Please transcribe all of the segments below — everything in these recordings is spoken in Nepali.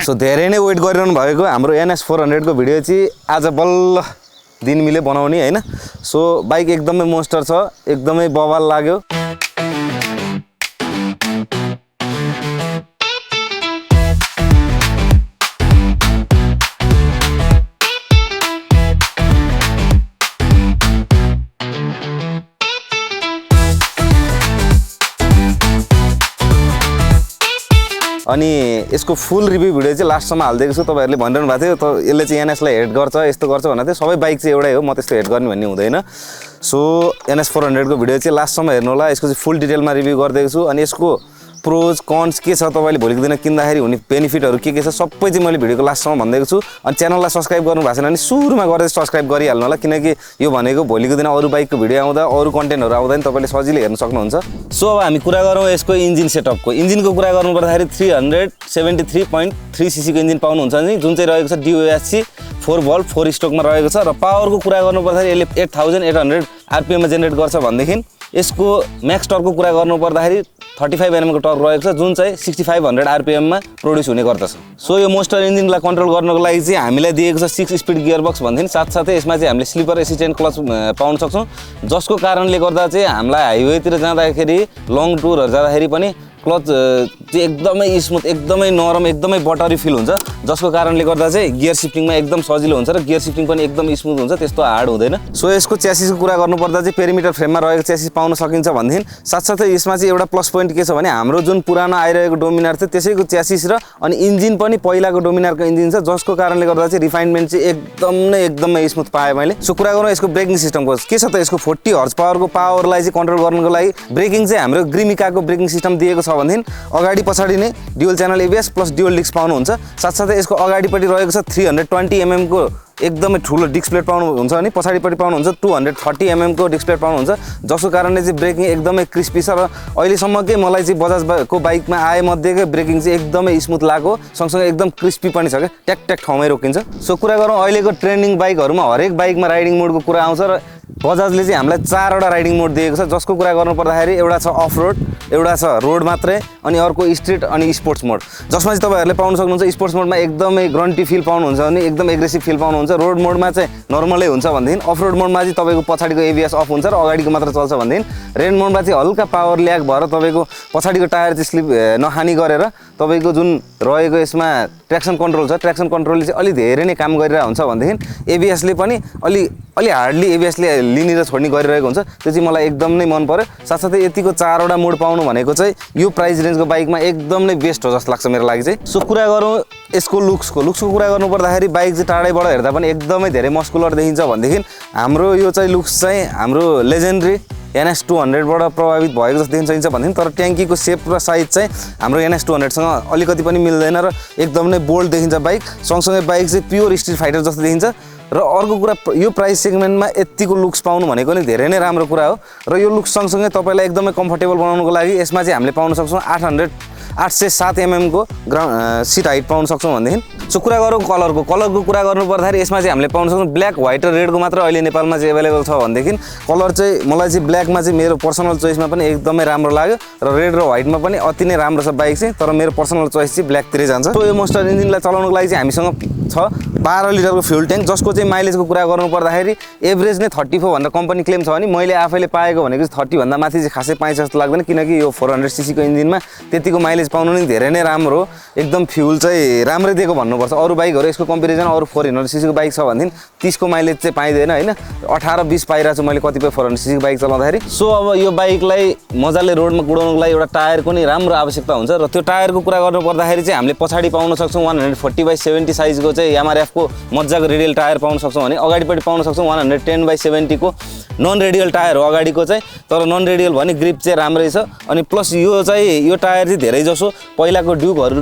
सो धेरै नै वेट गरिरहनु भएको हाम्रो NS 400 को भिडियो चाहिँ आज बल्ल दिन मिले बनाउने हैन। सो बाइक एकदमै मोन्स्टर छ, एकदमै बवाल लाग्यो। अनि यसको फुल रिभ्यू भिडियो चाहिँ लास्टसम्म हाल्दिएको छु। तपाईहरुले भनिरहनु भएको थियो त यसले चाहिँ NS लाई हेड गर्छ, यस्तो गर्छ भनेर थियो। सबै बाइक चाहिँ एउटै हो, म त्यस्तो हेड गर्ने भन्ने हुँदैन। सो NS 400 को भिडियो चाहिँ लास्टसम्म हेर्नु होला। यसको चाहिँ फुल डिटेलमा रिभ्यू गरिदिएको छु। अनि यसको प्रोज कन्स के छ, तपाईले भोलिको दिन किन्दाखेरि हुने बेनिफिटहरु के छ सबै चाहिँ मैले भिडियोको लास्टसम्म भनिदिएको छु। अनि च्यानललाई सब्स्क्राइब गर्नु भएको छैन भने सुरुमा गरेर सब्स्क्राइब गरिहाल्नु होला, किनकि यो भनेको भोलिको दिन अरु बाइकको भिडियो आउँदा अरु कन्टेन्टहरु आउँदा नि तपाईले सजिलै हेर्न सक्नुहुन्छ। सो अब हामी कुरा गरौँ यसको इन्जिन सेटअपको। इन्जिनको कुरा गर्नु पर्दाखेरि 373.3 सीसी को इन्जिन पाउनुहुन्छ नि, जुन चाहिँ रहेको छ DOSC 4 भल्भ 4 स्ट्रोकमा रहेको छ। र पावरको कुरा गर्नु पर्दाखेरि यसले 8800 RPM मा जेनेरेट गर्छ भनेदेखि यसको म्याक्स टर्कको कुरा गर्नु पर्दाखेरि 35 Nm को टर्क रहेको छ, जुन चाहिँ 6500 RPM मा प्रोड्युस हुने गर्दछ। सो यो मोन्स्टर इन्जिनलाई कन्ट्रोल गर्नको लागि चाहिँ हामीलाई दिएको छ 6 स्पिड गियर बक्स भन्दिन। साथसाथै यसमा चाहिँ हामीले स्लिपर एसिस्टेन्ट क्लच पाउन सक्छौं, जसको कारणले गर्दा चाहिँ हामीलाई हाइवेतिर जाँदाखेरि लङ टुरहरु जाँदाखेरि पनि क्लच चाहिँ एकदमै स्मुथ, एकदमै नरम, एकदमै बटरी फिल हुन्छ, जसको कारणले गर्दा चाहिँ गियर शिफ्टिङमा एकदम सजिलो हुन्छ र गियर शिफ्टिङ पनि एकदम स्मुथ हुन्छ, त्यस्तो हार्ड हुँदैन। सो यसको च्यासिसको कुरा गर्नुपर्दा चाहिँ पेरिमिटर फ्रेममा रहेको च्यासिस पाउन सकिन्छ भन्दिन। साथसाथै यसमा चाहिँ एउटा प्लस पोइन्ट के छ भने हाम्रो जुन पुरानो आइरहेको डोमिनार थियो त्यसैको च्यासिस र अनि इन्जिन पनि पहिलाको डोमिनारको इन्जिन छ, जसको कारणले गर्दा चाहिँ रिफाइनमेन्ट चाहिँ एकदमै स्मुथ पाएँ मैले। सो कुरा गरौँ यसको ब्रेकिङ सिस्टमको के छ त। यसको 40 हर्स पावरको पावरलाई चाहिँ कन्ट्रोल गर्नको लागि ब्रेकिङ चाहिँ हाम्रो ग्रिमिकाको ब्रेकिङ सिस्टम दिएको छ भन्दिन। अगाडि पछाडि नै dual channel ABS plus dual disc पाउनुहुन्छ। साथसाथै यसको अगाडिपट्टि रहेको छ 320 mm को एकदमै ठुलो डिस्क प्लेट पाउनुहुन्छ अनि पछाडिपट्टि पाउनुहुन्छ 230 mm को डिस्क प्लेट पाउनुहुन्छ, जसको कारणले चाहिँ ब्रेकिङ एकदमै क्रिस्पी छ। र अहिलेसम्मकै मलाई चाहिँ बजाजको बाइकमा आए मध्येकै ब्रेकिङ चाहिँ एकदमै स्मुथ लाग्यो, सँगसँगै एकदम क्रिस्पी पनि छ क्या, ट्याक ट्याक ठाउँमै रोकिन्छ। सो कुरा गरौँ अहिलेको ट्रेन्डिङ बाइकहरुमा हरेक बाइकमा राइडिङ मोडको कुरा आउँछ र बजाजले चाहिँ हामीलाई 4 वटा राइडिङ मोड दिएको छ, जसको कुरा गर्नु पर्दाखेरि एउटा छ अफ रोड, एउटा छ रोड मात्रै, अनि अर्को स्ट्रिट अनि स्पोर्ट्स मोड, जसमा चाहिँ तपाईहरुले पाउन सक्नुहुन्छ स्पोर्ट्स मोडमा एकदमै ग्रन्टी फिल पाउनुहुन्छ अनि एकदम एग्रेसिभ फिल पाउनुहुन्छ। रोड मोडमा चाहिँ नर्मलै हुन्छ भन्दिन। अफ रोड मोडमा चाहिँ तपाईको पछाडिको ABS अफ हुन्छ र अगाडिको मात्र चल्छ भन्दिन। रेन मोडमा चाहिँ हल्का पावर ल्याग भएर तपाईको पछाडिको टायर चाहिँ स्लिप नहानी गरेर तपाईको जुन रहेको यसमा ट्र्याक्सन कन्ट्रोल छ, ट्र्याक्सन कन्ट्रोलले चाहिँ अलि धेरै नै काम गरिरहेको हुन्छ भन्दिन। ABS ले पनि अलि हार्डली ABS ले लिने र छोड्ने गरिरहेको हुन्छ, त्यो चाहिँ मलाई एकदम नै मन पर्यो। साथसाथै यतिको 4 वटा मोड पाउनु भनेको चाहिँ यो प्राइस रेन्जको बाइकमा एकदम नै बेस्ट हो जस्तो लाग्छ मेरो लागि चाहिँ। सो कुरा गरौँ यसको लुक्सको कुरा गर्नु पर्दाखेरि बाइक चाहिँ टाढैबाट हेर्दा पनि एकदमै धेरै मस्कुलर देखिन्छ भनेदेखि हाम्रो यो चाहिँ लुक्स चाहिँ हाम्रो लेजेन्डरी NS 200 बाट प्रभावित भएको जस्तो देखिन्छ भन्दिन। तर ट्याङ्कीको सेप र साइज चाहिँ हाम्रो NS 200 सँग अलिकति पनि मिल्दैन र एकदम नै बोल्ड देखिन्छ बाइक। सँगसँगै बाइक चाहिँ प्योर स्ट्रिट फाइटर जस्तो देखिन्छ। र अर्को कुरा यो प्राइस सेगमेन्टमा यतिको लुक्स पाउनु भनेको नि धेरै नै राम्रो कुरा हो। र यो लुक्स सँगसँगै तपाईलाई एकदमै कम्फर्टेबल बनाउनको लागि यसमा चाहिँ हामीले पाउन सक्छौं 807 mm को सिट हाइट पाउन सक्छौं भन्देखि। सो कुरा गरौँ कलरको कुरा गर्नु पर्दाखेरि यसमा चाहिँ हामीले पाउन सक्छौं ब्ल्याक, व्हाइट र रेडको मात्र अहिले नेपालमा चाहिँ अवेलेबल छ भनेदेखि कलर चाहिँ मलाई चाहिँ ब्ल्याकमा चाहिँ मेरो पर्सनल चोइसमा पनि एकदमै राम्रो लाग्यो र रेड र व्हाइटमा पनि अति नै राम्रो छ बाइक चाहिँ। तर मेरो पर्सनल चोइस चाहिँ ब्ल्याकतिरै जान्छ। सो यो मोन्स्टर इन्जिनलाई चलाउनको लागि चाहिँ हामीसँग छ 12 लिटरको फ्युल ट्याङ्क, जसको चाहिँ माइलेजको कुरा गर्नु पर्दाखेरि एभरेज नै 34 भनेर कम्पनी क्लेम छ भने मैले आफैले पाएको भनेको 30 भन्दा माथि चाहिँ खासै पाइन्छ जस्तो लाग्दैन, किनकि यो 400 सीसी को इन्जिनमा त्यतिको माइलेज पाउनु नि धेरै नै राम्रो हो। एकदम फ्युल चाहिँ राम्रै दिएको भन्नुपर्छ। अरु बाइकहरु यसको कम्पेरिजन अरु 400 सीसी को बाइक छ भन्दिन 30 को माइलेज चाहिँ पाइदैन हैन, 18-20 पाइरा छु मैले कतिपय 400 सीसी को बाइक चलाउँदाखेरि। सो अब यो बाइकलाई मजाले रोडमा कुदाउनको लागि एउटा टायरको नि राम्रो आवश्यकता हुन्छ र त्यो टायरको कुरा गर्नु पर्दाखेरि चाहिँ हामीले पछाडी पाउन सक्छौं 140/70 साइजको चाहिँ Yamaha को मज्जाको रेडियल टायर पाउन सक्छौं भने अगाडिपट्टि पाउन सक्छौं 110/70 को नन रेडियल टायर हो अगाडिको चाहिँ। तर नन रेडियल भने ग्रिप चाहिँ राम्रै छ। अनि प्लस यो चाहिँ यो टायर चाहिँ धेरै जसो पहिलाको ड्युक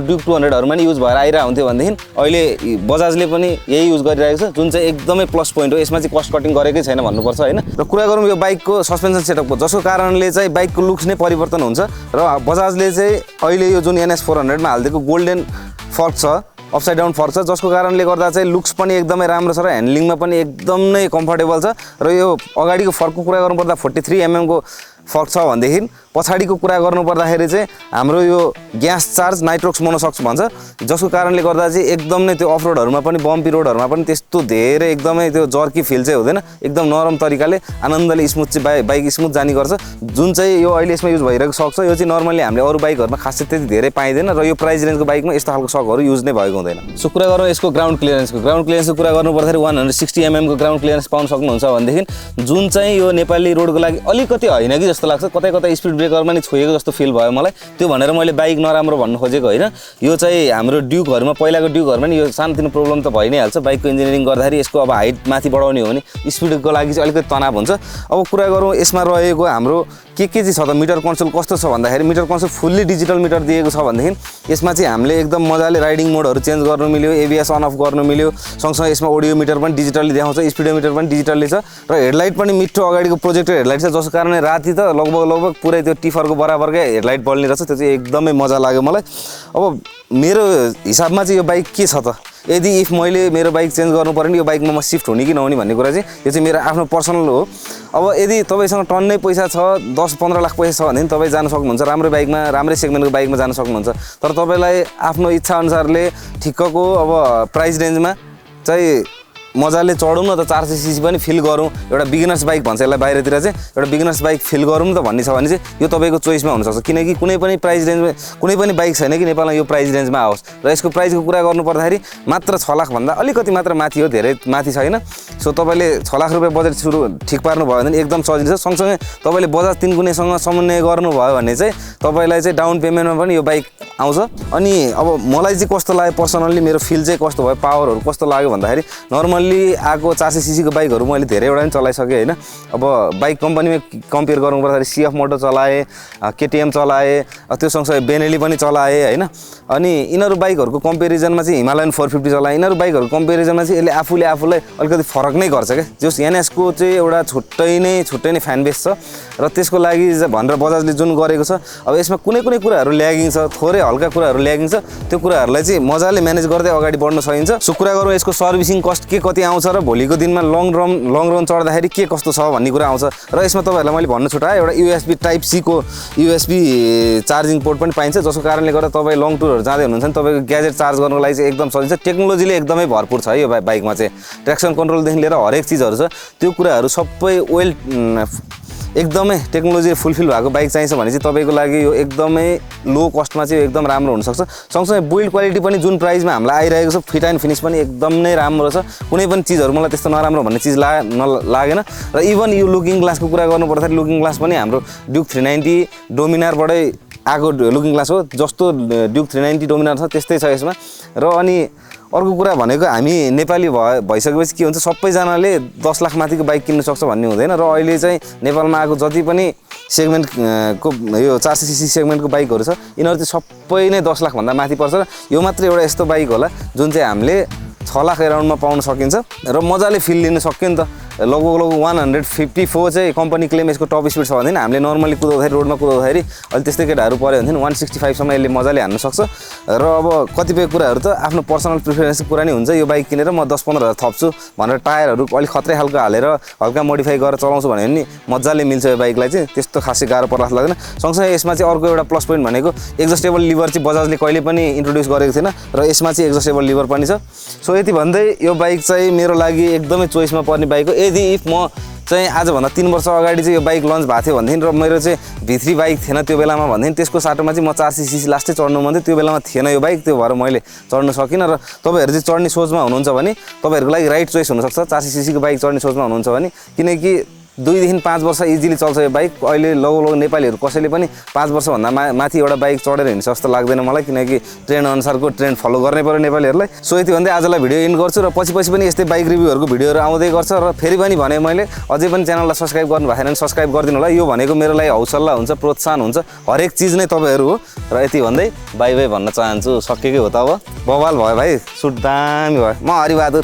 200हरुमा नि युज भएर आइरा हुन्थ्यो भनेदेखि अहिले बजाजले पनि यही युज गरिरहेको छ, जुन चाहिँ एकदमै प्लस पोइन्ट हो। यसमा चाहिँ कस्ट कटिङ गरेकै छैन भन्नुपर्छ हैन। र कुरा गरौँ यो बाइकको सस्पेन्सन सेटअपको, जसको कारणले चाहिँ बाइकको लुक्स नै परिवर्तन हुन्छ र बजाजले चाहिँ अहिले यो जुन NS 400 मा हाल्दिएको गोल्डन फर्क छ, अपसाइड डाउन फर्क छ, जसको कारणले गर्दा चाहिँ लुक्स पनि एकदमै राम्रो छ र ह्यान्डलिङमा पनि एकदम नै कम्फर्टेबल छ। र यो अगाडिको फर्कको कुरा गर्नुपर्दा 43 mm को फर्क छ भनेदेखि पछाडिको कुरा गर्नु पर्दाखेरि चाहिँ हाम्रो यो ग्यास चार्ज नाइट्रोक्स मोनोसक्स भन्छ, जसको कारणले गर्दा चाहिँ एकदम नै त्यो अफ रोडहरूमा पनि बम्पी रोडहरूमा पनि त्यस्तो धेरै एकदमै त्यो जर्की फिल चाहिँ हुँदैन, एकदम नरम तरिकाले आनन्दले स्मुथ चाहिँ बाइक स्मुथ जाने गर्छ, जुन चाहिँ यो अहिले यसमा युज भइरहेको सक छ। यो चाहिँ नर्मली हामीले अरू बाइकहरूमा खासै त्यति धेरै पाइँदैन र यो प्राइस रेन्जको बाइकमा यस्तो खालको सकहरू युज नै भएको हुँदैन। सो कुरा गरौँ यसको ग्राउन्ड क्लियरेन्सको कुरा गर्नु पर्दाखेरि 160 mm को ग्राउन्ड क्लियरेन्स पाउन सक्नुहुन्छ भनेदेखि, जुन चाहिँ यो नेपाली रोडको लागि अलिकति होइन कि जस्तो लाग्छ, कतै कतै स्पिड ब्रेकरमा नि छोएको जस्तो फिल भयो मलाई। त्यो भनेर मैले बाइक नराम्रो भन्नु खोजेको होइन, यो चाहिँ हाम्रो ड्युकहरूमा पहिलाको ड्युकहरूमा नि यो सानोतिनो प्रब्लम त भइ नै हाल्छ। बाइकको इन्जिनियरिङ गर्दाखेरि यसको अब हाइट माथि बढाउने हो भने स्पिडको लागि चाहिँ अलिकति तनाव हुन्छ। अब कुरा गरौँ यसमा रहेको हाम्रो के चाहिँ छ त, मिटर कन्सोल कस्तो छ भन्दाखेरि meter console fully digital meter दिएको छ भनेदेखि यसमा चाहिँ हामीले एकदम मजाले राइडिङ मोडहरू चेन्ज गर्नु मिल्यो, एबिएस अन अफ गर्नु मिल्यो, सँगसँगै यसमा ओडियो मिटर पनि डिजिटली देखाउँछ, स्पिडोमिटर पनि डिजिटली छ र हेडलाइट पनि मिठो अगाडिको प्रोजेक्टर हेडलाइट छ, जसको कारणले राति त लगभग पुरै त्यो टिफरको बराबरकै हेडलाइट बल्ने रहेछ। त्यो चाहिँ एकदमै मजा लाग्यो मलाई। अब मेरो हिसाबमा चाहिँ यो बाइक के छ त, यदि इफ मैले मेरो बाइक चेन्ज गर्नु पऱ्यो भने यो बाइकमा म सिफ्ट हुने कि नहुने भन्ने कुरा चाहिँ यो चाहिँ मेरो आफ्नो पर्सनल हो। अब यदि तपाईँसँग टन्नै पैसा छ, 10-15 लाख पैसा छ भने तपाईँ जान सक्नुहुन्छ राम्रो बाइकमा, राम्रै सेगमेन्टको बाइकमा जान सक्नुहुन्छ। तर तपाईँलाई आफ्नो इच्छा अनुसारले ठिक्कको अब प्राइस रेन्जमा चाहिँ मजाले चढौँ न त, 400 cc पनि फिल गरौँ, एउटा बिगिनर्स बाइक भन्छ यसलाई बाहिरतिर चाहिँ, एउटा बिगिनर्स बाइक फिल गरौँ त भन्ने छ भने चाहिँ यो तपाईँको चोइसमा हुनसक्छ। किनकि कुनै पनि प्राइस रेन्जमा कुनै पनि बाइक छैन कि नेपालमा यो प्राइस रेन्जमा आओस्। र यसको प्राइसको कुरा गर्नु पर्दाखेरि मात्र 6 लाखभन्दा अलिकति मात्र माथि हो, धेरै माथि छैन। सो तपाईँले 6 लाख रुपियाँ बजेट सुरु ठिक पार्नु भयो भने एकदम सजिलो छ। सँगसँगै तपाईँले बजाज 3 गुणेसँग समन्वय गर्नुभयो भने चाहिँ तपाईँलाई चाहिँ डाउन पेमेन्टमा पनि यो बाइक आउँछ। अनि अब मलाई चाहिँ कस्तो लाग्यो पर्सनल्ली, मेरो फिल चाहिँ कस्तो भयो, पावरहरू कस्तो लाग्यो भन्दाखेरि नर्मल्ली आएको 400 cc को बाइकहरू मैले धेरैवटा पनि चलाइसकेँ होइन। अब बाइक कम्पनीमा कम्पेयर गर्नु पर्दाखेरि सिएफ मोटो चलाएँ, केटिएम चलाएँ, त्यो सँगसँगै बेनेली पनि चलाएँ होइन। अनि यिनीहरू बाइकहरूको कम्पेरिजनमा चाहिँ हिमालयन 450 चलाएँ। यिनीहरू बाइकहरूको कम्पेरिजनमा चाहिँ यसले आफूलाई अलिकति फरक नै गर्छ क्या। जस एनएसको चाहिँ एउटा छुट्टै नै फ्यान बेस छ र त्यसको लागि भनेर बजाजले जुन गरेको छ। अब यसमा कुनै कुराहरू ल्यागिङ छ, थोरै हल्का कुराहरू ल्यागिङ छ, त्यो कुराहरूलाई चाहिँ मजाले म्यानेज गर्दै अगाडि बढ्न सकिन्छ। सो कुरा गरौँ यसको सर्भिसिङ कस्ट के कति आउँछ र भोलिको दिनमा लङ रन चढ्दाखेरि के कस्तो छ भन्ने कुरा आउँछ। र यसमा तपाईँहरूलाई मैले भन्न छुटाएँ एउटा USB टाइप C को USB चार्जिङ पोर्ट पनि पाइन्छ, जसको कारणले गर्दा तपाईँ लङ टुरहरू जाँदै हुनुहुन्छ भने तपाईँको ग्याजेट चार्ज गर्नको लागि चाहिँ एकदम सजिलो छ। टेक्नोलोजीले एकदमै भरपुर छ है यो बाइकमा चाहिँ, ट्र्याक्सन कन्ट्रोलदेखि लिएर हरेक चिजहरू छ, त्यो कुराहरू सबै वेल एकदमै टेक्नोलोजी फुलफिल भएको बाइक चाहिन्छ भने चाहिँ तपाईँको लागि यो एकदमै लो कस्टमा चाहिँ एकदम राम्रो हुनसक्छ। सँगसँगै बिल्ड क्वालिटी पनि जुन प्राइसमा हामीलाई आइरहेको छ, फिट एन्ड फिनिस पनि एकदम नै राम्रो छ। कुनै पनि चिजहरू मलाई त्यस्तो नराम्रो भन्ने चिज लागेन। र इभन यो लुकिङ ग्लासको कुरा गर्नु पर्दाखेरि लुकिङ ग्लास पनि हाम्रो ड्युक 390 डोमिनारबाटै आएको लुकिङ ग्लास हो, जस्तो ड्युक 390 डोमिनार छ त्यस्तै छ यसमा। र अनि अर्को कुरा भनेको हामी नेपाली भइसकेपछि के हुन्छ, सबैजनाले 10 लाख माथिको बाइक किन्न सक्छ भन्ने हुँदैन। र अहिले चाहिँ नेपालमा आएको जति पनि सेगमेन्टको यो 400 cc सेगमेन्टको बाइकहरू छ, यिनीहरू चाहिँ सबै नै 10 लाखभन्दा माथि पर्छ। र यो मात्र एउटा यस्तो बाइक होला जुन चाहिँ हामीले 6 लाख एराउन्डमा पाउन सकिन्छ र मजाले फिल लिन सक्यो नि त। लगभग 154 चाहिँ कम्पनी क्लेम यसको टप स्पिड छ भनेदेखि हामीले नर्मली कुदाउँदाखेरि रोडमा कुदाउँदाखेरि अहिले त्यस्तै केटाहरू पऱ्यो भनेदेखि 165 सम्म यसले मजाले हान्न सक्छ। र अब कतिपय कुराहरू त आफ्नो पर्सनल प्रिफरेन्सको कुरा नै हुन्छ। यो बाइक किनेर म 10-15 हज़ार थप्छु भनेर टायरहरू अलिक खत्रै खालको हालेर हल्का मोडिफाई गरेर चलाउँछु भने नि मजाले मिल्छ यो बाइकलाई चाहिँ, त्यस्तो खासै गाह्रो पर्ला जस्तो लाग्दैन। सँगसँगै यसमा चाहिँ अर्को एउटा प्लस पोइन्ट भनेको एक्जस्टेबल लिभर चाहिँ बजाजले कहिले पनि इन्ट्रोड्युस गरेको थिएन र यसमा चाहिँ एक्जस्टेबल लिभर पनि छ। सो यति भन्दै यो बाइक चाहिँ मेरो लागि एकदमै चोइसमा पर्ने बाइक हो। यदि इफ म चाहिँ आजभन्दा 3 वर्ष अगाडि चाहिँ यो बाइक लन्च भएको थियो भनेदेखि र मेरो चाहिँ V3 बाइक थिएन त्यो बेलामा भनेदेखि त्यसको साटोमा चाहिँ म 400 cc लास्टै चढ्नु मन थियो, त्यो बेलामा थिएन यो बाइक, त्यो भएर मैले चढ्न सकिनँ। र तपाईँहरू चाहिँ चढ्ने सोचमा हुनुहुन्छ भने तपाईँहरूको लागि राइट चोइस हुनसक्छ 400 cc को बाइक चढ्ने सोचमा हुनुहुन्छ भने, किनकि 2 देखि 5 वर्ष इजिली चल्छ यो बाइक। अहिले लगभग नेपालीहरू कसैले पनि 5 वर्षभन्दा माथि एउटा बाइक चढेर हिँड्छ जस्तो लाग्दैन मलाई, किनकि ट्रेन्ड अनुसारको ट्रेन्ड फलो गर्नै पर्यो नेपालीहरूलाई। सो यति भन्दै आजलाई भिडियो एन्ड गर्छु र पछि पनि यस्तै बाइक रिभ्यूहरूको भिडियोहरू आउँदै गर्छ। र फेरि पनि भने मैले अझै पनि च्यानललाई सब्सक्राइब गर्नु भएको छैन भने सब्सक्राइब गरिदिनु होला। यो भनेको मेरो लागि हौसला हुन्छ, प्रोत्साहन हुन्छ, हरेक चिज नै तपाईँहरू हो। र यति भन्दै बाई बाई भन्न चाहन्छु। सकेकै हो त अब, बवाल भयो भाइ, सुट दामी भयो। म हरिबहादुर।